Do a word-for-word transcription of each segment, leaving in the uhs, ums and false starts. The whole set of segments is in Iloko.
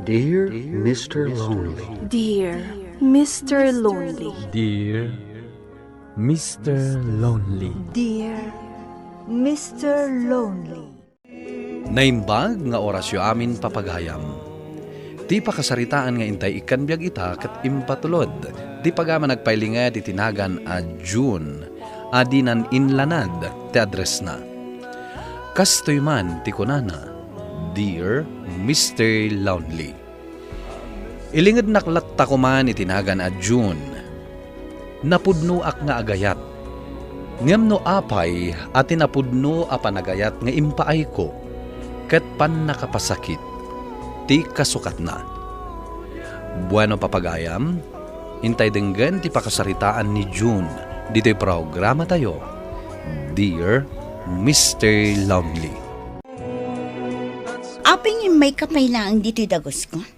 Dear Mister Lonely. Dear Mister Lonely. Dear Mister Lonely. Dear Mister Lonely. Naimbag nga orasyo amin, papagayam. Ti pakasaritaan nga intay ikkan biag ita ket impatulod ti pagayam a nagpailinged iti nagan a June a dinan inlanad ti addressna. Kastoy man ti kunana, Dear Mister Lonely. Ilingednak latta koman iti nagan a June. Napudnoak nga agayat. Ngem no apay a ti napudno a panagayat nga impaayko ket pannakapasakit ti kasukatna. Bueno, papagayam, intay denggen ti pakasaritaan ni June ditoy programatayo, Dear Mister Lonely. Apay nga immayka pay laeng ditoy dagusko?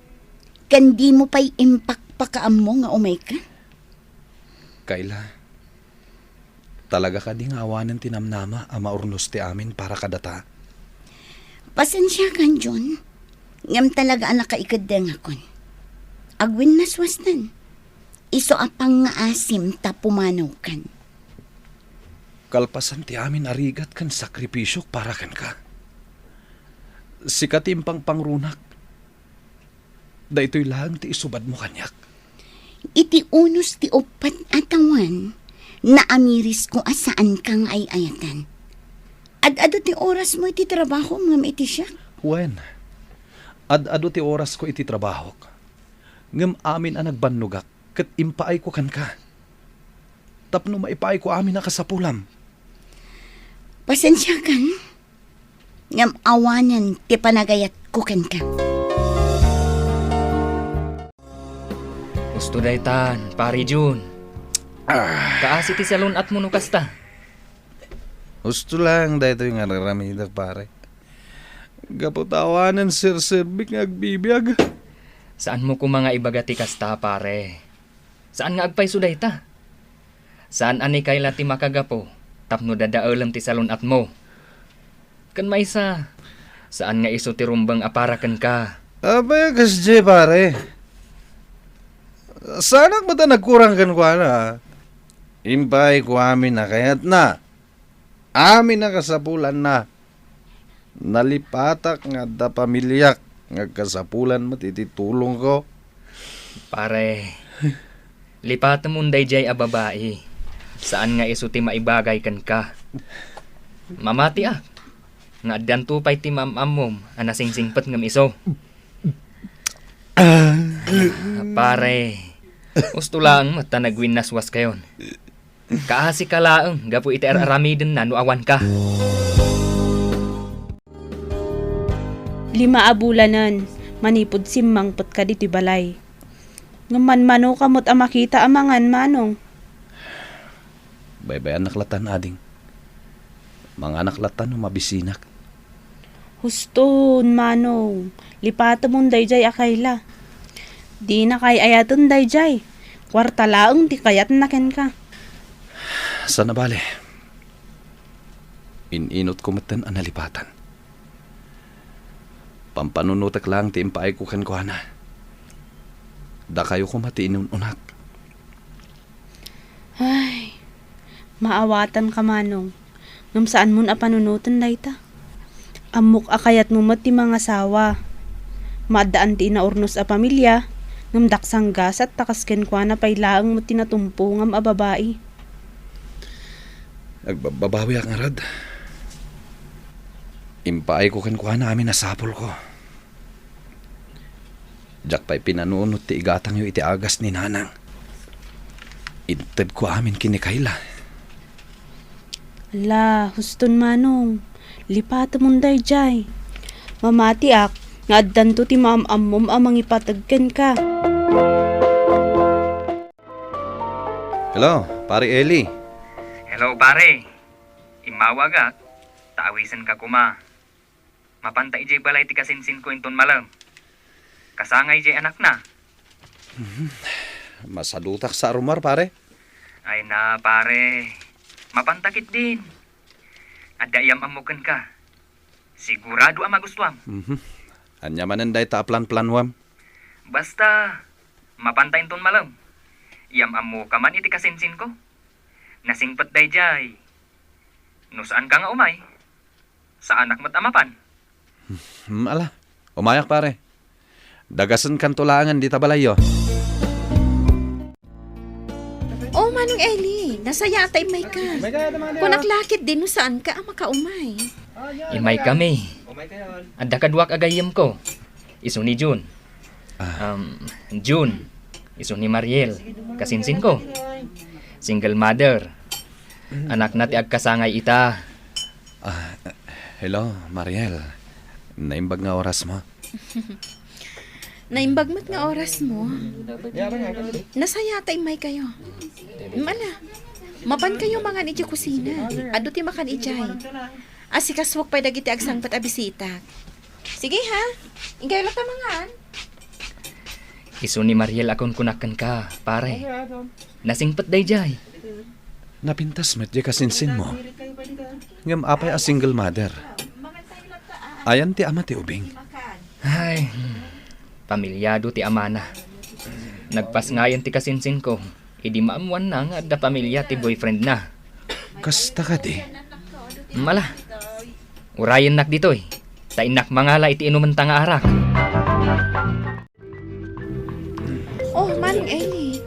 Ken dimo pay impakpakaammo nga umayka? Kayla, talaga kadi nga awanen ti namnama a maurnos ti amin para kadata? Pasensiakan, Jun. Ngem talaga a nakaikeddengakon. Agwinnaswasnan. Isu a pangngaasim ta pumanawkan. Kalpasan ti amin a rigat ken sakripisiok para kenka. Sika ti impangpangrunak. Daytoy laeng ti isubadmo kaniak. Iti unos ti uppat a tawen, naamirisko a saanka nga ay-ayatan. Ad-adu ti orasmo iti trabahom ngem iti siak? Wen, ad-adu ti orasko iti trabahok. Ngem amin a nagbannogak ket impaayko kenka. Tapno maipaayko amin a kasapulam. Pasensiakan, ngem awanen ti panagayatko kenka. Husto daytan, Pare Jun. Ah. Kaasi ti salun-atmo no kasta. Husto laeng daytoy nga ar-aramidek, pare. Gapu ta awanen serserbik nga agbibiag. Saanmo koma nga ibaga ti kasta, pare. Saan nga agpayso dayta. Saan a ni Kayla ti makagapu tapno dadaelem ti salun-atmo. Ken maysa, saan nga isu ti rumbeng a para kenka. Apay a kasdiay, pare? Saanak met a nagkurang kenkuana. Impaayko amin a kayatna. Amin a kasapulanna. Nalipatak nga adda pamiliak nga agkasapulan met iti tulongko. Pare, lipatemon daydiay a babai. Saan nga isu ti maibagay kenka. Mamatiak nga addanto pay ti maam-ammom a nasingsingpet ngem isu. Ah, pare, husto laeng met ta nagwinnaswaskayon. Kaasika laeng gapu iti ar-aramidenna no awanka. Lima a bulanen manipud simmangpetka ditoy balay. Ngem manmanoka met a makita a mangan, Manong. Baybay-annak lattan, ading. Manganak lattan no mabisinak. Huston, Manong. Lipatemon daydiay a Kayla. Dina kay-ayaten daydiay. Kuarta laeng ti kayatna kenka. Saan a bale. In-inutko metten a nalipatan. Pampanunotek laeng ti impaayko kenkuana. Dakayo koma ti inun-unak. Ay, maawatanka, Manong. Ngem saanmon a panunoten dayta. Ammok a kayatmo met ti mangasawa. Maaddaan ti inaurnos a pamilia, ngem daksanggasat ta kas kenkuana pay laeng met ti natumpongam a babai. Agbabbabawiak ngarud. Impaayko kenkuana amin a sapulko. Diak pay pinanunot ti igatangyo iti agas ni Nanang. Intedko amin ken ni Kayla. Ala, huston, Manong. Lipatemon daydiay. Mamatiak nga addanto ti maam-ammom a mangipateg kenka. Hello, Pare Eli. Hello, pare. Immawagak, ta awisenka koma. Mapanta idiay balay ti kasinsinko inton malem. Kasangay diay anakna. Mhm. Masadutak sa rumar, pare. Ay na, pare. Mapanta ketdin. Adda iyam-ammo kenka. Sigurado a magustuam. Mhm. Ania manen dayta a plan-planuam? Basta, mapanta inton malem. Iyam-ammoka man iti kasinsinko. Nasingpet daydiay. No saanka nga umay, saanak met a mapan. Hmm, ala. Umayak, pare. Dagasenkanto laengen dita balayyo. Oh, Manong Eli, nasayaat ta immayka. Kunak la ketdi no saanka a makaumay. Imaykami. Adda kaduak a gayyemko. Isu ni Jun. Ah. Um, Jun, isu ni Mariel, kasinsinko. Single mother. Anakna ti agkasangay ita. Ah, hello, Mariel. Naimbag nga orasmo. Naimbag met nga orasmo. Nasayaat ta immaykayo. Ala, mapankayo mangan idiay kusina. Adu ti makan idiay. Asikasuak pay dagiti agsangpet a bisitak. Sige, ha? Inkayo latta mangan. Isu ni Mariel a kunkunak kenka, pare. Nasingpet daydiay. Napintas met diay kasinsinmo. Ngem apay a single mother? Ayan ti ama ti ubing. Ay, hmm. Pamilyado ti amana. Nagpasngayen ti kasinsinko. Idi maammoanna nga adda pamilya ti boyfriendna. Kasta kadi? Mala. Urayennak ditoy. Ta innak mangala iti inumenta nga arak. Oh, Manong Eli.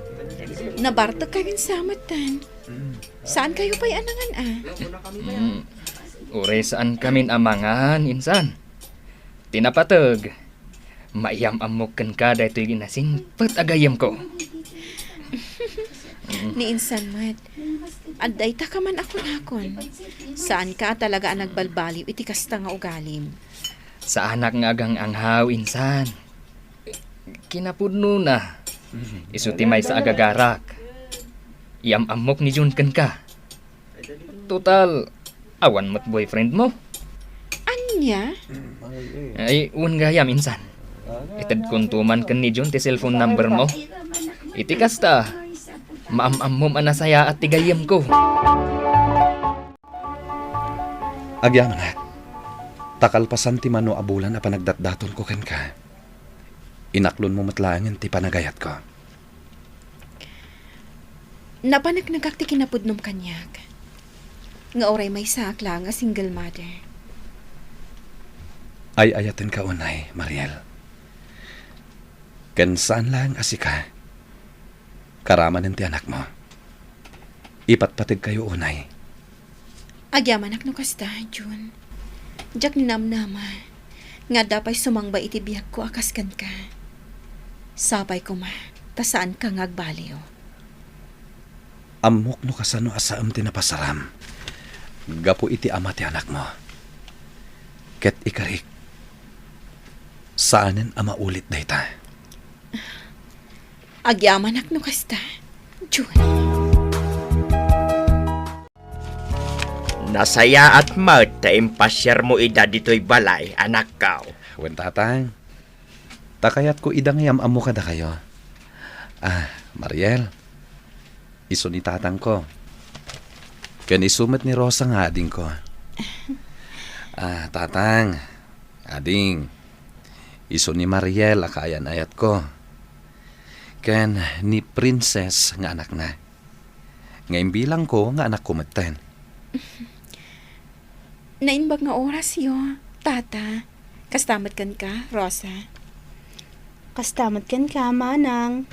Nabartek kamin sa metten. Saankayo pay a nangan-a? Mm. Uray saankamin a mangan, insan. Ti napateg, maiyam-ammok kenka daytoy nasingpet a gayyemko. Ni insan met, adda ita ka man a kunakon. Saanka a talaga a nagbalbaliw iti kasta nga ugalim. Saanak nga agang-anghaw, insan. Kinapudnona, isu ti maysa a gagarak. Iyam-ammok ni Jun kenka. Total, awan met boyfriend mo. Ania? Ay, wen gayam, insan. Itedkonto man ken ni Jun ti cellphone number mo. Iti kasta, maam-ammom a nasayaat ti gayyemko. Agyamanak, ta kalpasan ti mano a bulan a panagdatdatonko kenka, inaklonmo met laengen ti panagayatko. Napaneknekak ti kinapudnom kaniak, nga uray maysaak laeng a single mother. Ay-ayatenka unay, Mariel. Ken saan laeng a sika. Karamanen ti anakmo. Ipatpategkayo unay. Agyamanak no kasta, Jun. Diak ninamnama nga adda pay sumangba iti biagko a kas kenka. Sapay koma ta saanka nga agbaliw. Ammok no kasano a saem ti napasaram gapu iti ama ti anakmo. Ket ikarik, saanen a maulit dayta. Agyamanak no kasta, Jun. Nasayaat met ta impasiarmo ida ditoy balay, anakko. Wen, tatang. Ta kayatko ida nga iyam-ammo kadakayo. Ah, Mariel, isu ni tatangko. Ken isu met ni Rosa nga adingko. Ah, tatang, ading, isu ni Mariel a kaayan-ayatko. Ken ni Princess nga anakna. Nga imbilangko nga anakko metten. Naimbag nga orasyo, Tata. Kasta met kenka, Rosa. Kasta met kenka, Manang.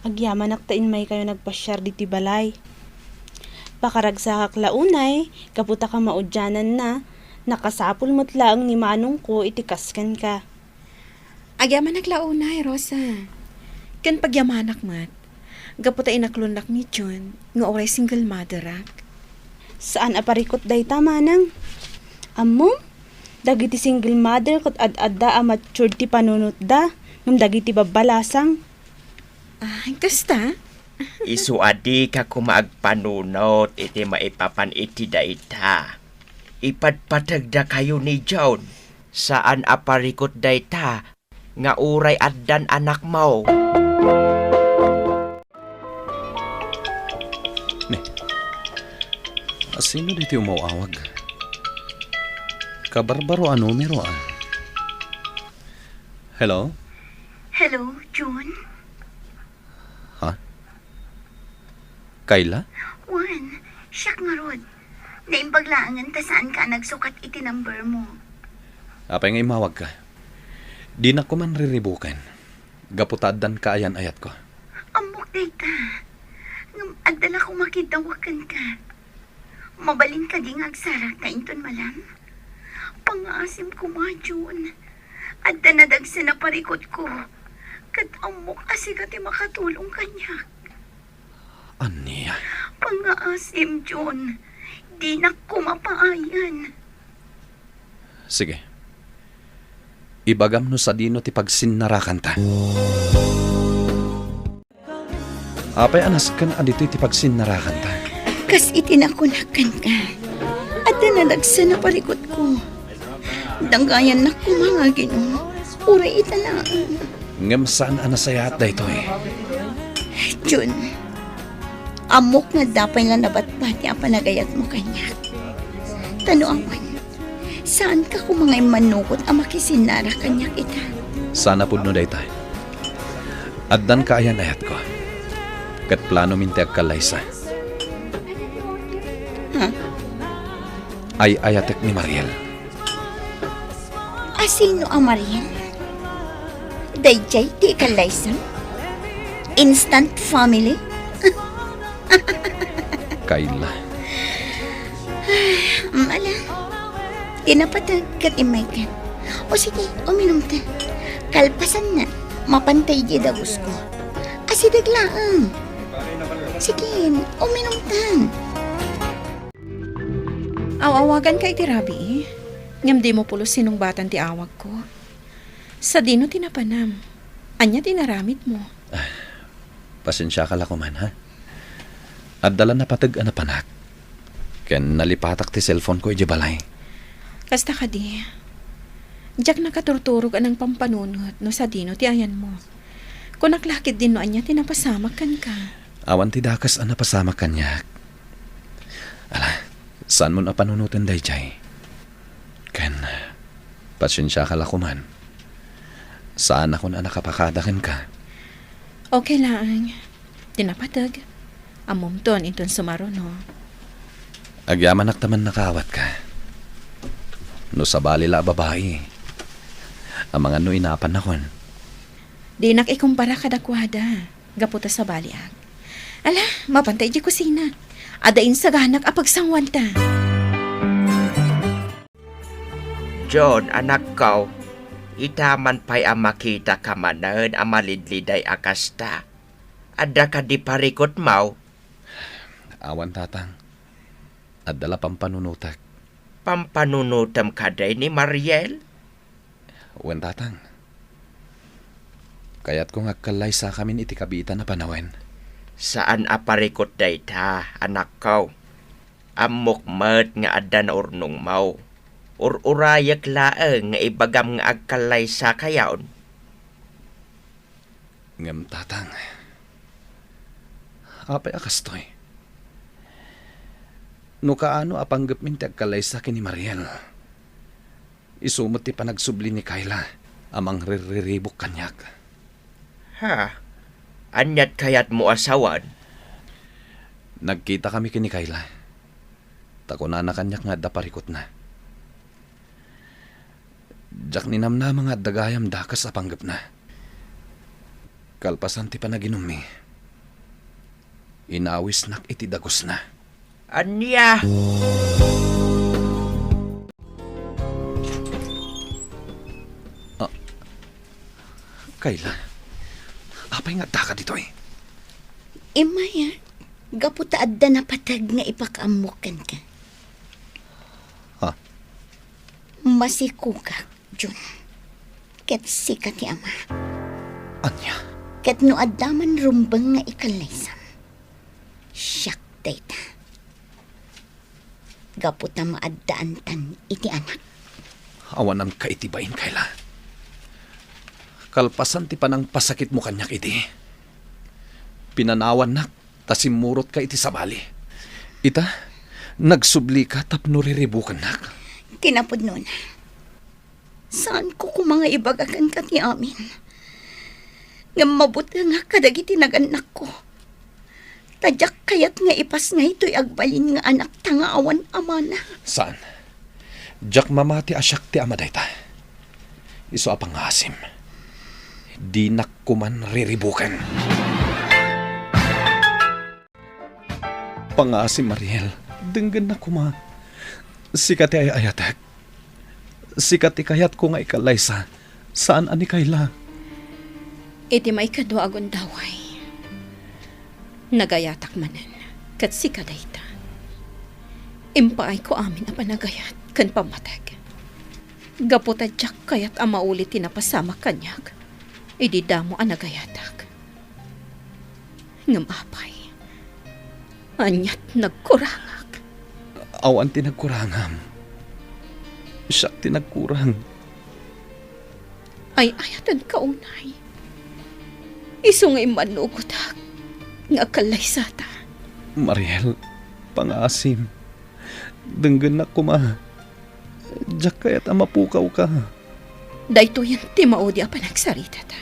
Agyamanak ta immaykayo nagpasiar ditoy balay. Pakaragsakak la unay, gapu ta kamaudiananna, nakasapul met laeng ni manongko iti kas kenka. Agyamanak la unay, Rosa. Ken pagyamanak met, gapu ta inaklonnak ni Jun nga uray single mother-ak. Saan a parikut dayta, Manang. Ammom, dagiti single mother ket ad-adda a matured ti panunotda ngem dagiti babbalasang. Ah, kasta? Isu a dika koma agpanunot iti maipapan iti dayta. Ipatpategdakayo ni Jun. Saan a parikut dayta nga uray addan anakmo. Ne, asino diti umaw-awag? Kabarbaro a numero, ah. Hello? Hello, Jun? Ha? Kayla? Juan, siak ngarud. Naimbag laengen ta saanka a nagsukat iti number mo. Apay nga immawagka? Dinak koma riribuken. Gapu ta addan kaayan-ayatko. Ammok dayta. Ngem adda la koma kiddawek kenka. Mabalin kadi nga agsarakka inton malam? Pangngaasim koma, Jun. Adda nadagsen a parikutko. Ket ammok a sika ti makatulong kaniak. Ania? Pangngaasim, Jun. Dinak koma paayen. Sige. Ibagam no sadino ti pagsinnarakanta. Apay a nasken a ditoy ti pagsinnarakanta? Kas iti nakunak kenka, adda nadagsen a parikutko. Danggayannak koma nga aginom, uray ita laeng. Ngem saan a nasayaat daytoy. Jun, ammok nga adda pay la nabatbati a panagayatmo kaniak. Ta no awan, saanka koma nga immanugot a makisinnarak kaniak ita? Saan a pudno dayta. Addan kaayan-ayatko. Ket planomin ti agkallaysa. Ha? Ay-ayatek ni Mariel. A sino a Mariel? Dayjay ti ikallaysam? Instant family? Kayla. Mala. Ti napateg ket immaykan. O sige, uminumta. Kalpasanna, mapanta idiay dagusko. Asideg laeng. Sige, uminumtan. Aw-awaganka iti rabii, ngem dimo pulos sinungbatan ti awagko. Sadino ti napanam? Ania ti inaramidmo? Ah, pasensiaka la koman, ha? Adda la napateg a napanak. Ken nalipatak ti cellphone-ko idiay balay. Kasta kadi, diak nakaturturog a nangpampanunot no sadino ti ayanmo. Kunak la ketdin no ania ti napasamak kenka. Awan ti dakes a napasamak kaniak. Ala, saanmon a panunoten dayjay. Ken, pasensiaka la koman. Saanakon a nakapakada kenka. Okay laeng. Ti napateg, ammomton inton sumaruno. Agyamanak ta mannakaawatka. No sabali la a babai, amangan no inapannakon. Dinak ikumpara kadakuada. Gapu ta sabaliak. Ala, mapanta idiay kusina. Adda insaganak a pagsanguanta. John, anakko, ita man pay a makitaka manen a malidliday a kasta. Adda kadi parikutmo? Awan, tatang. Adda la pampanunotek. Pampanunotem kadi ni Mariel? Wen, tatang. Kayatko nga agkallaysakamin iti kabiitan a panawen. Saan a parikut dayta, anakko. Ammok met nga adda naurnongmo. Ur-urayek laeng nga ibagam nga agkallaysakayon. Ngem, tatang, apay a kastoy? No kaano a panggepmin ti agkallaysa ken ni Mariel, isu met ti panagsubli ni Kayla a mangrirriribuk kaniak. Ha? Aniat kayatmo a sawen? Nagkitakami ken ni Kayla. Ta kunana kaniak nga adda parikutna. Diak ninamnama nga adda gayam dakes a panggepna. Kalpasan ti panaginummi, inawisnak iti dagusna. Ania? Ah, Kayla, apay nga addaka ditoy? Immay, gapu ta adda napateg nga ipakaammok kenka. Ha? Masikogak, Jun. Ket sika ti ama. Ania? Ket no adda man rumbeng nga ikallaysam, siak dayta. Gapu ta maaddaantan iti anak. Awananka iti bain, Kayla. Kalpasan ti panangpasakitmo kaniak idi, pinanawannak ta simmurotka iti sabali. Ita, nagsublika tapno riribukennak. Kinapudnona, saanko koma nga ibaga kenka ti amin. ngem mabutengak kadagiti nagannakko. Ta diak kayat nga ipasngay toy agbalin nga anakta nga awan amana. Saan. Diak mamati a siak ti ama dayta. Isu a pangasim. Dinak koman riribuken. Pangasim, Mariel. Denggennak koma. Sika ti ay-ayatek. Sika ti kayatko nga ikallaysa, saan a ni Kayla. Iti maikadua a gundaway, nagayatak manen, ket sika dayta. Impaayko amin a panagayat ken pammateg. Gapu ta diak kayat a mauli ti napasamak kaniak idi damo a nagayatak. Ngem apay, aniat nagkurangak? Awan ti nagkurangam. Siak ti nagkurang. Ay-ayatenka unay. Isu nga immannugotak nga agkallaysata. Mariel, pangasim. Denggennak koma. Diak kayat a mapukawka. Daytoyen ti maudi a panagsaritata.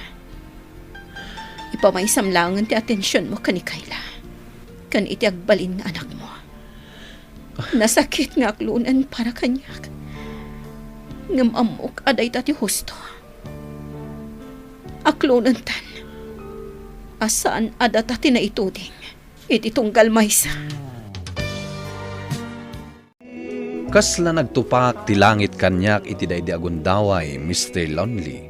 Ipamaysam laengen ti atensionmo ken ni Kayla, ken iti agbalin nga anakmo. Nasakit nga aklonen para kaniak. Ngem ammok a dayta ti husto. Aklonentan a saan a data ti naituding iti tunggal maysa. Kasla nagtupak ti langit kaniak iti daydi a gundaway, Mister Lonely.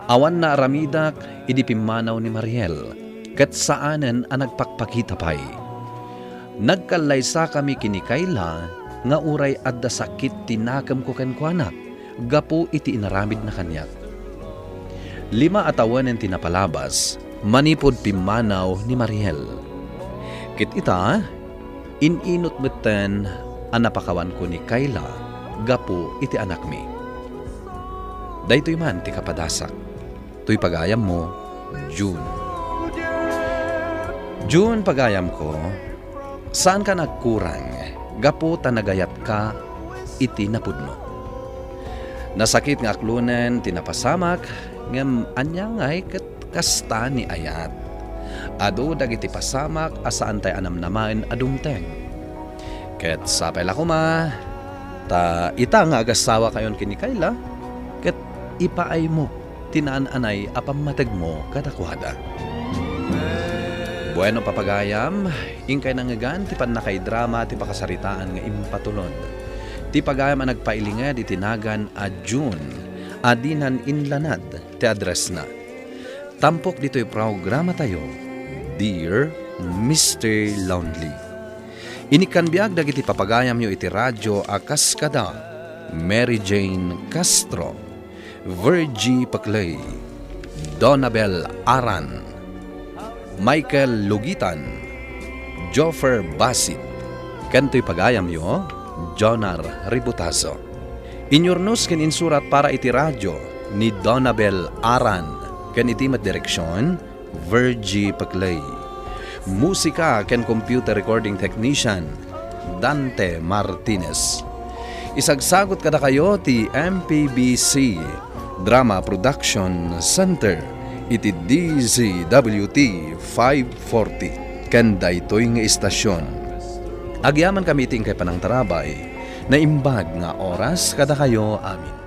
Awan naaramidak idi pimmanaw ni Mariel, ket saanen a nagpakpakita pay. Nagkallaysakami ken ni Kayla nga uray adda sakit ti nakemko kenkuana gapu iti inaramidna kaniak. Lima a tawen ti napalabas manipud pimmanaw ni Mariel. Ket ita, in-inut metten a napakawanko ni Kayla gapu iti anakmi. Daytoy man ti kapadasak. Toy pagayammo, June. June, pagayamko, saanka nagkurang gapu ta nagayatka iti napudno. Nasakit nga aklonen ti napasamak, ngem ania ngay ket kasta ni ayat. Adu dagiti pasamak a saantay a namnamaen a dumteng. Ket sapay la koma, ta ita nga agasawakayon ken ni Kayla, ket ipaaymok ti naan-anay a pammategmo kadakuada. Bueno, papagayam, inkay nangngegan ti pannakaidrama ti pakasaritaan nga impatulod. Ti pagayam a nagpailinged iti nagan a June a dinan inlanad ti addressna. Tampok ditoy programatayo, Dear Mister Lonely. Inikkan biag dagiti papagayamyo iti radio a kas kada Mary Jane Castro, Virgie Paclay, Donabel Aran, Michael Lugitan, Joffer Basit, ken toy pagayamyo, Jonar Ributazo. Inyurnos ken insurat para iti radio ni Donabel Aran, ken iti met direksion, Virgie Paclay. Musika ken computer recording technician, Dante Martinez. Isagsagot kadakayo ti M P B C Drama Production Center iti D Z W T five forty ken daytoy nga istasyon. Agyamankami iti inkay panangtarabay, naimbag nga oras kadakayo amin.